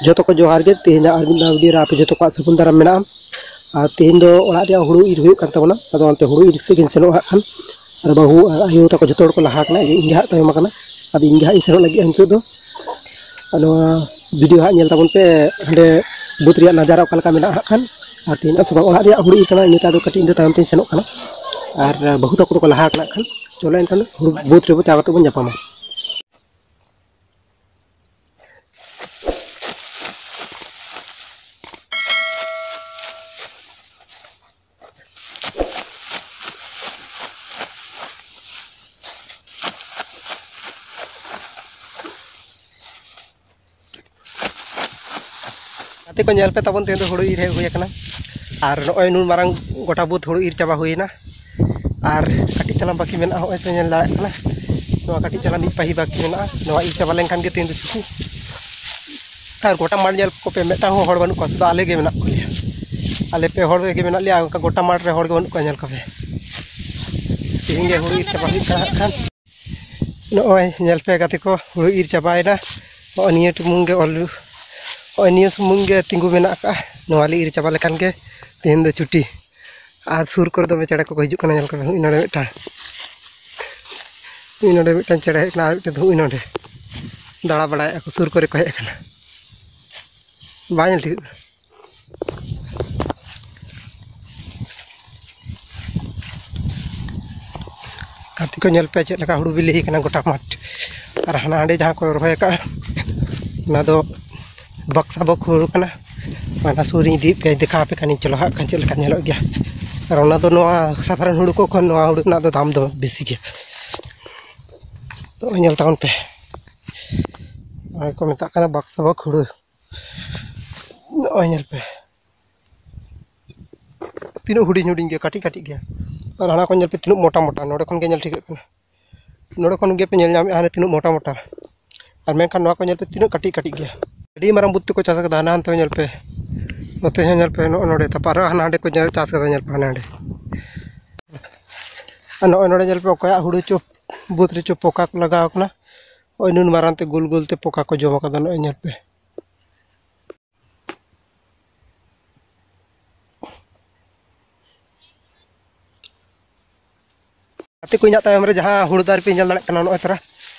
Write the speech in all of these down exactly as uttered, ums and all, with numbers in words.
ᱡᱚᱛᱚ ᱠᱚ ᱡᱚᱦᱟᱨ ᱜᱮ᱾ ᱛᱮᱦᱮᱧᱟᱜ ᱟᱨ ᱢᱤᱫ ᱫᱷᱟᱣ ᱵᱷᱤᱰᱤᱭᱳ ᱨᱮ ᱟᱯᱮ ᱡᱚᱛᱚ ᱠᱚᱣᱟᱜ ᱥᱟᱹᱜᱩᱱ ᱫᱟᱨᱟᱢ ᱢᱮᱱᱟᱜᱼᱟ᱾ ᱟᱨ ᱛᱮᱦᱮᱧ ᱫᱚ ᱚᱲᱟᱜ ᱨᱮᱭᱟᱜ ᱦᱩᱲᱩ ᱤᱨ ᱦᱩᱭᱩᱜ ᱠᱟᱱ ᱛᱟᱵᱚᱱᱟ, ᱟᱫᱚ ᱚᱱᱛᱮ ᱦᱩᱲᱩ ᱤᱨ ᱥᱮᱫ ᱜᱤᱧ ᱥᱮᱱᱚᱜ ᱦᱟᱸᱜ ᱠᱷᱟᱱ᱾ ᱟᱨ ᱵᱟᱹᱦᱩ ᱟᱨ ᱟᱭᱳ ᱛᱟᱠᱚ ᱡᱚᱛᱚ ᱦᱚᱲ ᱠᱚ ᱞᱟᱦᱟ ᱟᱠᱟᱱᱟ, ᱤᱧ ᱜᱮ ᱦᱟᱸᱜ ᱛᱟᱭᱚᱢ ᱟᱠᱟᱱᱟ᱾ ᱟᱫᱚ ᱤᱧ ᱜᱮ ᱦᱟᱸᱜ ᱤᱧ ᱥᱮᱱᱚᱜ ᱞᱟᱹᱜᱤᱫ ᱱᱤᱛᱚᱜ ᱫᱚ᱾ ᱟᱨ ᱱᱚᱣᱟ ᱵᱷᱤᱰᱤᱭᱳ ᱦᱟᱸᱜ ᱧᱮᱞ ᱛᱟᱵᱚᱱ ᱯᱮ, ᱦᱟᱸᱰᱮ ᱵᱟᱹᱫᱽ ᱨᱮᱭᱟᱜ ᱱᱟᱡᱟᱨᱟ ᱚᱠᱟ ᱞᱮᱠᱟ ᱢᱮᱱᱟᱜᱼᱟ ᱦᱟᱸᱜ ᱠᱷᱟᱱ᱾ ᱟᱨ ᱛᱮᱦᱮᱧ ᱫᱚ ᱥᱮ ᱵᱟᱝ ᱚᱲᱟᱜ ᱨᱮᱭᱟᱜ ᱦᱩᱲᱩ ᱤᱨ ᱠᱟᱱᱟ, ᱤᱱᱟᱹ ᱛᱟᱭᱚᱢ ᱫᱚ ᱠᱟᱹᱴᱤᱡ ᱤᱧ ᱫᱚ ᱛᱟᱭᱚᱢ ᱛᱮᱧ ᱥᱮᱱᱚᱜ ᱠᱟᱱᱟ᱾ ᱟᱨ ᱵᱟᱹᱦᱩ ᱛᱟᱠᱚ ᱫᱚᱠᱚ ᱞᱟᱦᱟ ᱟᱠᱟᱱᱟ ᱦᱟᱸᱜ ᱠᱷᱟᱱ᱾ ᱪᱚᱞᱚ ᱮᱱᱠᱷᱟᱱ ᱦᱩᱲᱩ ᱵᱟᱹᱫᱽ ᱨᱮᱵᱚ ᱪᱟᱞᱟᱣ ᱠᱟᱛᱮ ᱵᱚᱱ ᱧᱟᱯᱟᱢᱟ᱾ ᱜᱟᱛᱮ ᱠᱚ, ᱧᱮᱞ ᱯᱮ ᱛᱟᱵᱚᱱ, ᱛᱮᱦᱮᱧ ᱫᱚ ᱦᱩᱲᱩ ᱤᱨ ᱦᱮᱡ ᱦᱩᱭ ᱟᱠᱟᱱᱟ᱾ ᱟᱨ ᱱᱚᱜᱼᱚᱭ ᱱᱩᱱ ᱢᱟᱨᱟᱝ ᱜᱚᱴᱟ ᱵᱟᱹᱫᱽ ᱦᱩᱲᱩ ᱤᱨ ᱪᱟᱵᱟ ᱦᱩᱭᱮᱱᱟ᱾ ᱟᱨ ᱠᱟᱹᱴᱤᱡ ᱪᱟᱞᱟᱝ ᱵᱟᱹᱠᱤ ᱢᱮᱱᱟᱜᱼᱟ, ᱱᱚᱜᱼᱚᱭ ᱯᱮ ᱧᱮᱞ ᱫᱟᱲᱮᱭᱟᱜ ᱠᱟᱱᱟ᱾ ᱱᱚᱣᱟ ᱠᱟᱹᱴᱤᱡ ᱪᱟᱞᱟᱝ ᱢᱤᱫ ᱯᱟᱹᱦᱤ ᱵᱟᱹᱠᱤ ᱢᱮᱱᱟᱜᱼᱟ, ᱱᱚᱣᱟ ᱤᱨ ᱪᱟᱵᱟ ᱞᱮᱱᱠᱷᱟᱱ ᱜᱮ ᱛᱮᱦᱮᱧ ᱫᱚ ᱪᱷᱩᱴᱤ᱾ ᱟᱨ ᱜᱚᱴᱟ ᱢᱟᱴᱷ ᱧᱮᱞ ᱠᱚᱯᱮ, ᱢᱤᱫᱴᱟᱝ ᱦᱚᱸ ᱦᱚᱲ ᱵᱟᱹᱱᱩᱜ ᱠᱚᱣᱟ, ᱥᱩᱫᱷᱩ ᱟᱞᱮ ᱜᱮ ᱢᱮᱱᱟᱜ ᱠᱚ ᱞᱮᱭᱟ᱾ ᱟᱞᱮ ᱯᱮ ᱦᱚᱲ ᱜᱮ ᱢᱮᱱᱟᱜ ᱞᱮᱭᱟ, ᱚᱱᱠᱟ ᱜᱚᱴᱟ ᱢᱟᱴᱷ ᱨᱮ ᱦᱚᱲ ᱜᱮ ᱵᱟᱹᱱᱩᱜ ᱠᱚᱣᱟ᱾ ᱧᱮᱞ ᱠᱚᱯᱮ, ᱛᱮᱦᱮᱧ ᱜᱮ ᱦᱩᱲᱩ ᱤᱨ ᱪᱟᱵᱟ ᱦᱩᱭᱩᱜ ᱠᱟᱱᱟ ᱦᱟᱸᱜ ᱠᱷᱟᱱ᱾ ᱱᱚᱜᱼᱚᱭ ᱧᱮᱞ ᱯᱮ ᱜᱟᱛᱮ ᱠᱚ, ᱦᱩᱲᱩ ᱤᱨ ᱪᱟᱵᱟᱭᱮᱱᱟ᱾ ᱱᱚᱜᱼᱚᱭ ᱱᱤᱭᱟᱹ ᱴᱩᱢᱩᱝ ᱜᱮ ᱚᱞ, ᱱᱚᱜᱼᱚᱭ ᱱᱤᱭᱟᱹ ᱥᱩᱢᱩᱝ ᱜᱮ ᱛᱤᱸᱜᱩ ᱢᱮᱱᱟᱜ ᱟᱠᱟᱫᱼᱟ᱾ ᱱᱚᱣᱟ ᱞᱮ ᱤᱨ ᱪᱟᱵᱟ ᱞᱮᱠᱷᱟᱱ ᱜᱮ ᱛᱮᱦᱮᱧ ᱫᱚ ᱪᱷᱩᱴᱤ᱾ ᱟᱨ ᱥᱩᱨ ᱠᱚᱨᱮ ᱫᱚᱢᱮ ᱪᱮᱬᱮ ᱠᱚᱠᱚ ᱦᱤᱡᱩᱜ ᱠᱟᱱᱟ, ᱧᱮᱞ ᱠᱚᱯᱮ᱾ ᱦᱩᱭ ᱱᱚᱰᱮ ᱢᱤᱫᱴᱟᱝ, ᱦᱩᱭ ᱱᱚᱰᱮ ᱢᱤᱫᱴᱟᱝ ᱪᱮᱬᱮ ᱦᱮᱡ ᱠᱟᱱᱟ, ᱟᱨ ᱢᱤᱫᱴᱟᱝ ᱫᱚ ᱦᱩᱭ ᱱᱚᱰᱮ ᱫᱟᱬᱟ ᱵᱟᱲᱟᱭᱮᱫᱼᱟ ᱠᱚ, ᱥᱩᱨ ᱠᱚᱨᱮ ᱠᱚ ᱦᱮᱡ ᱟᱠᱟᱱᱟ᱾ ᱵᱟᱭ ᱧᱮᱞ ᱴᱷᱤᱠᱚᱜ ᱠᱟᱱᱟ᱾ ᱜᱟᱛᱮ ᱠᱚ, ᱧᱮᱞ ᱯᱮ ᱪᱮᱫ ᱞᱮᱠᱟ ᱦᱩᱲᱩ ᱵᱤᱞᱤ ᱠᱟᱱᱟ ᱜᱚᱴᱟ ᱢᱟᱴᱷ᱾ ᱟᱨ ᱦᱟᱱᱟ ᱦᱟᱸᱰᱮ ᱡᱟᱦᱟᱸ ᱠᱚ ᱨᱚᱦᱚᱭ ᱟᱠᱟᱫᱼᱟ, ᱚᱱᱟ ᱫᱚ ᱵᱟᱠᱥᱟ ᱵᱚᱠ ᱦᱩᱲᱩ ᱠᱟᱱᱟ᱾ ᱚᱱᱟ ᱥᱩᱨ ᱨᱤᱧ ᱤᱫᱤᱭᱮᱫ ᱯᱮᱭᱟ, ᱫᱮᱠᱷᱟᱣ ᱟᱯᱮ ᱠᱟᱹᱱᱟᱹᱧ᱾ ᱪᱚᱞᱚ ᱦᱟᱸᱜ ᱠᱷᱟᱱ ᱪᱮᱫ ᱞᱮᱠᱟ ᱧᱮᱞᱚᱜ ᱜᱮᱭᱟ᱾ ᱟᱨ ᱚᱱᱟ ᱫᱚ ᱱᱚᱣᱟ ᱥᱟᱫᱷᱟᱨᱚᱱ ᱦᱩᱲᱩ ᱠᱚ ᱠᱷᱚᱱ ᱱᱚᱣᱟ ᱦᱩᱲᱩ ᱨᱮᱱᱟᱜ ᱫᱚ ᱫᱟᱢ ᱫᱚ ᱵᱮᱥᱤ ᱜᱮᱭᱟ᱾ ᱱᱚᱜᱼᱚᱭ ᱧᱮᱞ ᱛᱟᱵᱚᱱ ᱯᱮ, ᱱᱚᱜᱼᱚᱭ ᱠᱚ ᱢᱮᱛᱟᱜ ᱠᱟᱱᱟ ᱵᱟᱠᱥᱟ ᱵᱚᱠ ᱦᱩᱲᱩ᱾ ᱱᱚᱜᱼᱚᱭ ᱧᱮᱞ ᱯᱮ, ᱛᱤᱱᱟᱹᱜ ᱦᱩᱰᱤᱧ ᱦᱩᱰᱤᱧ ᱜᱮᱭᱟ, ᱠᱟᱹᱴᱤᱡ ᱠᱟᱹᱴᱤᱡ ᱜᱮᱭᱟ᱾ ᱟᱨ ᱦᱟᱱᱟ ᱠᱚ ᱧᱮᱞ ᱯᱮ, ᱛᱤᱱᱟᱹᱜ ᱢᱚᱴᱟ ᱢᱚᱴᱟ, ᱱᱚᱰᱮ ᱠᱷᱚᱱ ᱜᱮ ᱧᱮᱞ ᱴᱷᱤᱠᱟᱹᱜ ᱠᱟᱱᱟ᱾ ᱱᱚᱰᱮ ᱠᱷᱚᱱ ᱜᱮ ᱯᱮ ᱧᱮᱞ ᱧᱟᱢᱮᱫᱼᱟ, ᱦᱟᱱᱮ ᱛᱤᱱᱟᱹᱜ ᱢᱚᱴᱟ ᱢᱚᱴᱟ᱾ ᱟᱨ ᱢᱮᱱᱠᱷᱟᱱ ᱱᱚᱣᱟ ᱠᱚ ᱧᱮᱞ ᱯᱮ, ᱛᱤᱱᱟᱹᱜ ᱠᱟᱹᱴᱤᱡ ᱠᱟᱹᱴᱤᱡ ᱜᱮᱭᱟ᱾ ᱟᱹᱰᱤ ᱢᱟᱨᱟᱝ ᱵᱩᱫᱽ ᱛᱮᱠᱚ ᱪᱟᱥ ᱟᱠᱟᱫᱟ, ᱦᱟᱱᱟ ᱦᱟᱱᱛᱮ ᱦᱚᱸ ᱧᱮᱞ ᱯᱮ, ᱱᱚᱛᱮ ᱦᱚᱸ ᱧᱮᱞ ᱯᱮ, ᱱᱚᱜᱼᱚ ᱱᱚᱰᱮ᱾ ᱛᱟᱨᱯᱚᱨ ᱟᱨᱚ ᱦᱟᱱᱟ ᱦᱟᱸᱰᱮ ᱠᱚ ᱧᱮᱞ, ᱪᱟᱥ ᱟᱠᱟᱫᱟ, ᱧᱮᱞ ᱯᱮ ᱦᱟᱱᱟ ᱦᱟᱸᱰᱮ᱾ ᱟᱨ ᱱᱚᱜᱼᱚᱭ ᱱᱚᱰᱮ ᱧᱮᱞ ᱯᱮ, ᱚᱠᱚᱭᱟᱜ ᱦᱩᱲᱩ ᱪᱚ ᱵᱟᱹᱫᱽ ᱨᱮ ᱪᱚ ᱯᱚᱠᱟ ᱠᱚ ᱞᱟᱜᱟᱣ ᱟᱠᱟᱱᱟ᱾ ᱱᱚᱜᱼᱚᱭ ᱱᱩᱱ ᱢᱟᱨᱟᱝ ᱛᱮ ᱜᱳᱞ ᱜᱳᱞ ᱛᱮ ᱯᱚᱠᱟ ᱠᱚ ᱡᱚᱢ ᱟᱠᱟᱫᱟ, ᱱᱚᱜᱼᱚᱭ ᱧᱮᱞ ᱯᱮ᱾ ᱜᱟᱛᱮ ᱠᱚ, ᱤᱧᱟᱹᱜ ᱛᱟᱭᱚᱢ ᱨᱮ ᱡᱟᱦᱟᱸ ᱦᱩᱲᱩ ᱫᱟᱨᱮ ᱯᱮ ᱧᱮᱞ ᱫᱟᱲᱮᱭᱟᱜ ᱠᱟᱱᱟ, ᱱᱚᱜᱼᱚᱭ ᱛᱚᱨᱟ,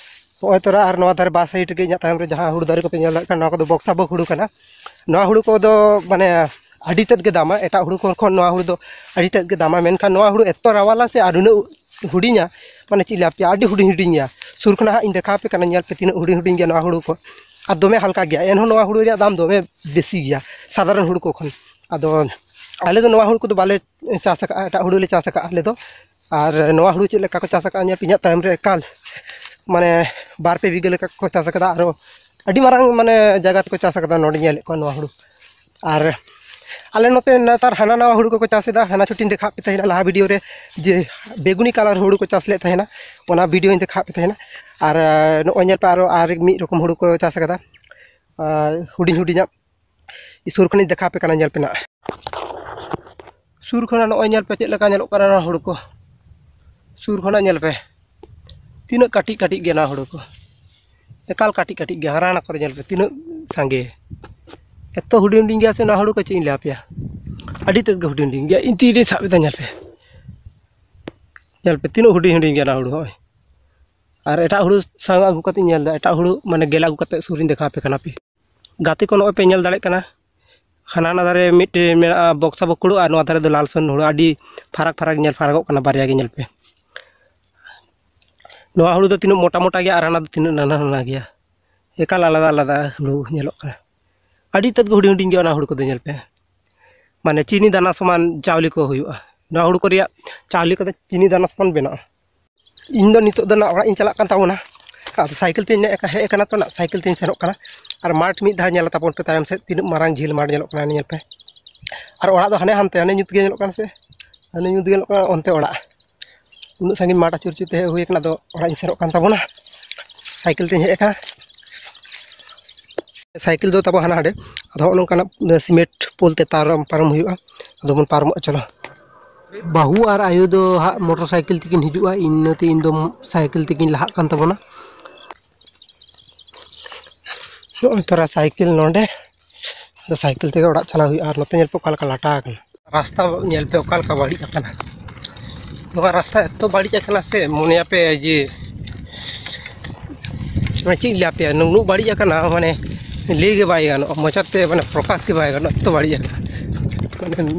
ᱱᱚᱜᱼᱚᱭ ᱛᱚᱨᱟ, ᱟᱨ ᱱᱚᱣᱟ ᱫᱷᱟᱨᱮ ᱵᱟᱨ ᱥᱟᱭᱤᱰ ᱨᱮᱜᱮ ᱤᱧᱟᱹᱜ ᱛᱟᱭᱚᱢ ᱨᱮ ᱡᱟᱦᱟᱸ ᱦᱩᱲᱩ ᱫᱟᱨᱮ ᱠᱚᱯᱮ ᱧᱮᱞ ᱫᱟᱲᱮᱭᱟᱜ ᱠᱟᱱᱟ, ᱱᱚᱣᱟ ᱠᱚᱫᱚ ᱵᱚᱠᱥᱟ ᱵᱚᱠ ᱦᱩᱲᱩ ᱠᱟᱱᱟ᱾ ᱱᱚᱣᱟ ᱦᱩᱲᱩ ᱠᱚᱫᱚ ᱢᱟᱱᱮ ᱟᱹᱰᱤ ᱛᱮᱫ ᱜᱮ ᱫᱟᱢᱟ, ᱮᱴᱟᱜ ᱦᱩᱲᱩ ᱠᱚ ᱠᱷᱚᱱ ᱱᱚᱣᱟ ᱦᱩᱲᱩ ᱫᱚ ᱟᱹᱰᱤ ᱛᱮᱫ ᱜᱮ ᱫᱟᱢᱟ᱾ ᱢᱮᱱᱠᱷᱟᱱ ᱱᱚᱣᱟ ᱦᱩᱲᱩ ᱮᱛᱚ ᱨᱟᱣᱟᱞᱟ ᱥᱮ, ᱟᱨ ᱩᱱᱟᱹᱜ ᱦᱩᱰᱤᱧᱟ, ᱢᱟᱱᱮ ᱪᱮᱫ ᱞᱟᱹᱭ ᱟᱯᱮᱭᱟ, ᱟᱹᱰᱤ ᱦᱩᱰᱤᱧ ᱦᱩᱰᱤᱧ ᱜᱮᱭᱟ᱾ ᱥᱩᱨ ᱠᱷᱚᱱᱟᱜ ᱦᱟᱸᱜ ᱤᱧ ᱫᱮᱠᱷᱟᱣ ᱟᱯᱮ ᱠᱟᱱᱟ, ᱧᱮᱞ ᱯᱮ ᱛᱤᱱᱟᱹᱜ ᱦᱩᱰᱤᱧ ᱦᱩᱰᱤᱧ ᱜᱮᱭᱟ ᱱᱚᱣᱟ ᱦᱩᱲᱩ ᱠᱚ, ᱟᱨ ᱫᱚᱢᱮ ᱦᱟᱞᱠᱟ ᱜᱮᱭᱟ᱾ ᱮᱱᱦᱚᱸ ᱱᱚᱣᱟ ᱦᱩᱲᱩ ᱨᱮᱭᱟᱜ ᱫᱟᱢ ᱫᱚᱢᱮ ᱵᱮᱥᱤ ᱜᱮᱭᱟ ᱥᱟᱫᱷᱟᱨᱚᱱ ᱦᱩᱲᱩ ᱠᱚ ᱠᱷᱚᱱ᱾ ᱟᱫᱚ ᱟᱞᱮ ᱫᱚ ᱱᱚᱣᱟ ᱦᱩᱲᱩ ᱠᱚᱫᱚ ᱵᱟᱞᱮ ᱪᱟᱥ ᱟᱠᱟᱫᱼᱟ, ᱮᱴᱟᱜ ᱦᱩᱲᱩ ᱞᱮ ᱪᱟᱥ ᱟᱠᱟᱫᱼᱟ ᱟᱞᱮ ᱫᱚ᱾ ᱟᱨ ᱱᱚᱣᱟ ᱦᱩᱲᱩ ᱪᱮᱫ ᱞᱮᱠᱟ ᱠᱚ ᱪᱟᱥ ᱟᱠᱟᱫᱼᱟ, ᱧᱮᱞ ᱯᱮ ᱤᱧᱟᱹᱜ ᱛᱟᱭᱚᱢ ᱨᱮ ᱮᱠᱟᱞ ᱢᱟᱱᱮ ᱵᱟᱨ ᱯᱮ ᱵᱤᱜᱷᱟᱹ ᱞᱮᱠᱟ ᱠᱚ ᱪᱟᱥ ᱟᱠᱟᱫᱟ᱾ ᱟᱨᱚ ᱟᱹᱰᱤ ᱢᱟᱨᱟᱝ ᱢᱟᱱᱮ ᱡᱟᱭᱜᱟ ᱛᱮᱠᱚ ᱪᱟᱥ ᱟᱠᱟᱫᱟ, ᱱᱚᱰᱮ ᱧᱮᱞᱮᱫ ᱠᱚᱣᱟ ᱱᱚᱣᱟ ᱦᱩᱲᱩ᱾ ᱟᱨ ᱟᱞᱮ ᱱᱚᱛᱮ ᱱᱮᱛᱟᱨ ᱦᱟᱱᱟ ᱱᱟᱣᱟ ᱦᱩᱲᱩ ᱠᱚᱠᱚ ᱪᱟᱥ ᱮᱫᱟ᱾ ᱦᱟᱱᱟ ᱪᱷᱩᱴᱤᱧ ᱫᱮᱠᱷᱟᱣᱟᱫ ᱯᱮ ᱛᱟᱦᱮᱱᱟ ᱞᱟᱦᱟ ᱵᱷᱤᱰᱤᱭᱳ ᱨᱮ, ᱡᱮ ᱵᱮᱜᱩᱱᱤ ᱠᱟᱞᱟᱨ ᱦᱩᱲᱩ ᱠᱚ ᱪᱟᱥ ᱞᱮᱫ ᱛᱟᱦᱮᱱᱟ, ᱚᱱᱟ ᱵᱷᱤᱰᱤᱭᱳᱧ ᱫᱮᱠᱷᱟᱣᱟᱫ ᱯᱮ ᱛᱟᱦᱮᱱᱟ᱾ ᱟᱨ ᱱᱚᱜᱼᱚᱭ ᱧᱮᱞ ᱯᱮ, ᱟᱨᱚ ᱟᱨ ᱢᱤᱫ ᱨᱚᱠᱚᱢ ᱦᱩᱲᱩ ᱠᱚ ᱪᱟᱥ ᱟᱠᱟᱫᱟ, ᱟᱨ ᱦᱩᱰᱤᱧ ᱦᱩᱰᱤᱧᱟᱜ᱾ ᱥᱩᱨ ᱠᱷᱚᱱᱤᱧ ᱫᱮᱠᱷᱟᱣ ᱟᱯᱮ ᱠᱟᱱᱟ, ᱧᱮᱞ ᱯᱮ ᱱᱟᱜ᱾ ᱥᱩᱨ ᱠᱷᱚᱱᱟᱜ ᱱᱚᱜᱼᱚᱭ ᱧᱮᱞ ᱯᱮ ᱪᱮᱫ ᱞᱮᱠᱟ ᱧᱮᱞᱚᱜ ᱠᱟᱱᱟ ᱱᱚᱣᱟ ᱦᱩᱲᱩ ᱠᱚ᱾ ᱥᱩᱨ ᱠᱷᱚᱱᱟᱜ ᱧᱮᱞ ᱯᱮ ᱛᱤᱱᱟᱹᱜ ᱠᱟᱹᱴᱤᱡ ᱠᱟᱹᱴᱤᱡ ᱜᱮᱭᱟ ᱱᱚᱣᱟ ᱦᱩᱲᱩ ᱠᱚ, ᱮᱠᱟᱞ ᱠᱟᱹᱴᱤᱡ ᱠᱟᱹᱴᱤᱡ ᱜᱮᱭᱟ᱾ ᱦᱟᱨᱟ ᱱᱟ ᱠᱚᱨᱮ ᱧᱮᱞ ᱯᱮ ᱛᱤᱱᱟᱹᱜ ᱥᱟᱸᱜᱮ, ᱮᱛᱚ ᱦᱩᱰᱤᱧ ᱦᱩᱰᱤᱧ ᱜᱮᱭᱟ ᱥᱮ ᱱᱚᱣᱟ ᱦᱩᱲᱩ ᱠᱚ, ᱪᱮᱫ ᱤᱧ ᱞᱟᱹᱭ ᱟᱯᱮᱭᱟ, ᱟᱹᱰᱤ ᱛᱮᱫ ᱜᱮ ᱦᱩᱰᱤᱧ ᱦᱩᱰᱤᱧ ᱜᱮᱭᱟ᱾ ᱤᱧ ᱛᱤ ᱨᱮ ᱥᱟᱵ ᱮᱫᱟ, ᱧᱮᱞ ᱯᱮ, ᱧᱮᱞ ᱯᱮ ᱛᱤᱱᱟᱹᱜ ᱦᱩᱰᱤᱧ ᱦᱩᱰᱤᱧ ᱜᱮᱭᱟ ᱱᱚᱣᱟ ᱦᱩᱲᱩ᱾ ᱦᱚᱸᱜᱼᱚᱭ ᱟᱨ ᱮᱴᱟᱜ ᱦᱩᱲᱩ ᱥᱟᱶ ᱟᱹᱜᱩ ᱠᱟᱛᱮᱧ ᱧᱮᱞ ᱮᱫᱟ, ᱮᱴᱟᱜ ᱦᱩᱲᱩ ᱢᱟᱱᱮ ᱜᱮᱞᱮ ᱟᱹᱜᱩ ᱠᱟᱛᱮ ᱥᱩᱨᱤᱧ ᱫᱮᱠᱷᱟᱣ ᱟᱯᱮ ᱠᱟᱱᱟ ᱯᱮ᱾ ᱜᱟᱛᱮ ᱠᱚ, ᱱᱚᱜᱼᱚᱭ ᱯᱮ ᱧᱮᱞ ᱫᱟᱲᱮᱭᱟᱜ ᱠᱟᱱᱟ, ᱦᱟᱱᱟ ᱦᱟᱱᱟ ᱫᱷᱟᱨᱮ ᱢᱤᱫᱴᱮᱱ ᱢᱮᱱᱟᱜᱼᱟ ᱵᱚᱠᱥᱟ ᱵᱚᱠ ᱦᱩᱲᱩ, ᱟᱨ ᱱᱚᱣᱟ ᱫᱷᱟᱨᱮ ᱫᱚ ᱞᱟᱞ ᱥᱚᱨᱱᱚ ᱦᱩᱲᱩ᱾ ᱟᱹᱰᱤ ᱯᱷᱟᱨᱟᱠ ᱯᱷᱟᱨᱟᱠ ᱧᱮᱞ ᱯᱷᱟᱨᱟᱠᱚᱜ ᱠᱟᱱᱟ ᱵᱟᱨᱭᱟ ᱜᱮ, ᱧᱮᱞ ᱯᱮ᱾ ᱱᱚᱣᱟ ᱦᱩᱲᱩ ᱫᱚ ᱛᱤᱱᱟᱹᱜ ᱢᱚᱴᱟ ᱢᱚᱴᱟ ᱜᱮᱭᱟ ᱟᱨ ᱦᱟᱱᱟ ᱫᱚ ᱛᱤᱱᱟᱹᱜ ᱱᱟᱱᱦᱟ ᱱᱟᱱᱦᱟ ᱜᱮᱭᱟ, ᱮᱠᱟᱞ ᱟᱞᱟᱫᱟ ᱟᱞᱟᱫᱟ ᱦᱩᱲᱩ ᱧᱮᱞᱚᱜ ᱠᱟᱱᱟ᱾ ᱟᱹᱰᱤ ᱛᱮᱫ ᱜᱮ ᱦᱩᱰᱤᱧ ᱦᱩᱰᱤᱧ ᱜᱮᱭᱟ ᱚᱱᱟ ᱦᱩᱲᱩ ᱠᱚᱫᱚ, ᱧᱮᱞ ᱯᱮ᱾ ᱢᱟᱱᱮ ᱪᱤᱱᱤ ᱫᱟᱱᱟ ᱥᱚᱢᱟᱱ ᱪᱟᱣᱞᱮ ᱠᱚ ᱦᱩᱭᱩᱜᱼᱟ᱾ ᱱᱚᱣᱟ ᱦᱩᱲᱩ ᱠᱚ ᱨᱮᱭᱟᱜ ᱪᱟᱣᱞᱮ ᱠᱚᱫᱚ ᱪᱤᱱᱤ ᱫᱟᱱᱟ ᱥᱚᱢᱟᱱ ᱵᱮᱱᱟᱜᱼᱟ᱾ ᱤᱧ ᱫᱚ ᱱᱤᱛᱚᱜ ᱫᱚ ᱱᱟᱜ ᱚᱲᱟᱜ ᱤᱧ ᱪᱟᱞᱟᱜ ᱠᱟᱱ ᱛᱟᱵᱚᱱᱟ᱾ ᱟᱫᱚ ᱥᱟᱭᱠᱮᱞ ᱛᱤᱧ ᱦᱮᱡ ᱟᱠᱟᱱᱟ ᱛᱚ, ᱱᱟᱜ ᱥᱟᱭᱠᱮᱞ ᱛᱤᱧ ᱥᱮᱱᱚᱜ ᱠᱟᱱᱟ᱾ ᱟᱨ ᱢᱟᱴᱷ ᱢᱤᱫ ᱫᱷᱟᱣ ᱧᱮᱞ ᱛᱟᱵᱚᱱ ᱯᱮ ᱛᱟᱭᱚᱢ ᱥᱮᱫ, ᱛᱤᱱᱟᱹᱜ ᱢᱟᱨᱟᱝ ᱡᱷᱤᱞ ᱢᱟᱴᱷ ᱧᱮᱞᱚᱜ ᱠᱟᱱᱟ, ᱧᱮᱞ ᱯᱮ᱾ ᱟᱨ ᱚᱲᱟᱜ ᱫᱚ ᱦᱟᱱᱮ ᱦᱟᱱᱛᱮ, ᱦᱟᱱᱮ ᱧᱩᱛ ᱜᱮ ᱧᱮᱞᱚᱜ ᱠᱟᱱᱟ ᱥᱮ, ᱦᱟᱱᱮ ᱧᱩᱛ ᱜᱮ ᱧᱮᱞᱚᱜ ᱠᱟᱱᱟ, ᱚᱱᱛᱮ ᱚᱲᱟᱜ᱾ ᱩᱱᱟᱹᱜ ᱥᱟᱺᱜᱤᱧ ᱢᱟᱴᱷ ᱟᱹᱪᱩᱨ ᱟᱹᱪᱩᱨ ᱛᱮ ᱦᱮᱡ ᱦᱩᱭ ᱟᱠᱟᱱᱟ᱾ ᱟᱫᱚ ᱚᱲᱟᱜ ᱤᱧ ᱥᱮᱱᱚᱜ ᱠᱟᱱ ᱛᱟᱵᱚᱱᱟ, ᱥᱟᱭᱠᱮᱞ ᱛᱮᱧ ᱦᱮᱡ ᱟᱠᱟᱱᱟ᱾ ᱥᱟᱭᱠᱮᱞ ᱫᱚ ᱛᱟᱵᱚ ᱦᱟᱱᱟ ᱦᱟᱸᱰᱮ, ᱟᱫᱚ ᱦᱚᱸᱜᱼᱚ ᱱᱚᱝᱠᱟᱱᱟᱜ ᱥᱤᱢᱮᱱᱴ ᱯᱳᱞ ᱛᱮ ᱛᱟᱨ ᱯᱟᱨᱚᱢ ᱦᱩᱭᱩᱜᱼᱟ᱾ ᱟᱫᱚ ᱵᱚᱱ ᱯᱟᱨᱚᱢᱚᱜᱼᱟ, ᱪᱚᱞᱚ᱾ ᱵᱟᱹᱦᱩ ᱟᱨ ᱟᱭᱳ ᱫᱚ ᱦᱟᱸᱜ ᱢᱚᱴᱚᱨ ᱥᱟᱭᱠᱮᱞ ᱛᱮᱠᱤᱱ ᱦᱤᱡᱩᱜᱼᱟ, ᱤᱱᱟᱹᱛᱮ ᱤᱧ ᱫᱚ ᱥᱟᱭᱠᱮᱞ ᱛᱮᱜᱤᱧ ᱞᱟᱦᱟᱜ ᱠᱟᱱ ᱛᱟᱵᱚᱱᱟ᱾ ᱱᱚᱜᱼᱚᱭ ᱛᱚᱨᱟ ᱥᱟᱭᱠᱮᱞ ᱱᱚᱰᱮ, ᱟᱫᱚ ᱥᱟᱭᱠᱮᱞ ᱛᱮᱜᱮ ᱚᱲᱟᱜ ᱪᱟᱞᱟᱣ ᱦᱩᱭᱩᱜᱼᱟ᱾ ᱟᱨ ᱱᱚᱛᱮ ᱧᱮᱞ ᱯᱮ ᱚᱠᱟ ᱞᱮᱠᱟ ᱞᱟᱴᱟ ᱟᱠᱟᱱᱟ, ᱨᱟᱥᱛᱟ ᱧᱮᱞ ᱯᱮ ᱚᱠᱟ ᱞᱮᱠᱟ ᱵᱟᱹᱲᱤᱡ ᱟᱠᱟᱱᱟ᱾ ᱱᱚᱣᱟ ᱨᱟᱥᱛᱟ ᱮᱛᱚ ᱵᱟᱹᱲᱤᱡ ᱟᱠᱟᱱᱟ ᱥᱮ, ᱢᱚᱱᱮᱭᱟᱯᱮ ᱡᱮ ᱢᱟᱱᱮ ᱪᱮᱫ ᱤᱧ ᱞᱟᱹᱭᱟᱯᱮᱭᱟ, ᱱᱩᱱᱟᱹᱜ ᱵᱟᱹᱲᱤᱡ ᱟᱠᱟᱱᱟ, ᱢᱟᱱᱮ ᱞᱟᱹᱭ ᱜᱮ ᱵᱟᱭ ᱜᱟᱱᱚᱜᱼᱟ, ᱢᱚᱪᱟᱛᱮ ᱢᱟᱱᱮ ᱯᱨᱚᱠᱟᱥ ᱜᱮ ᱵᱟᱭ ᱜᱟᱱᱚᱜᱼᱟ, ᱮᱛᱚ ᱵᱟᱹᱲᱤᱡ ᱟᱠᱟᱱᱟ᱾ ᱢᱟᱱᱮ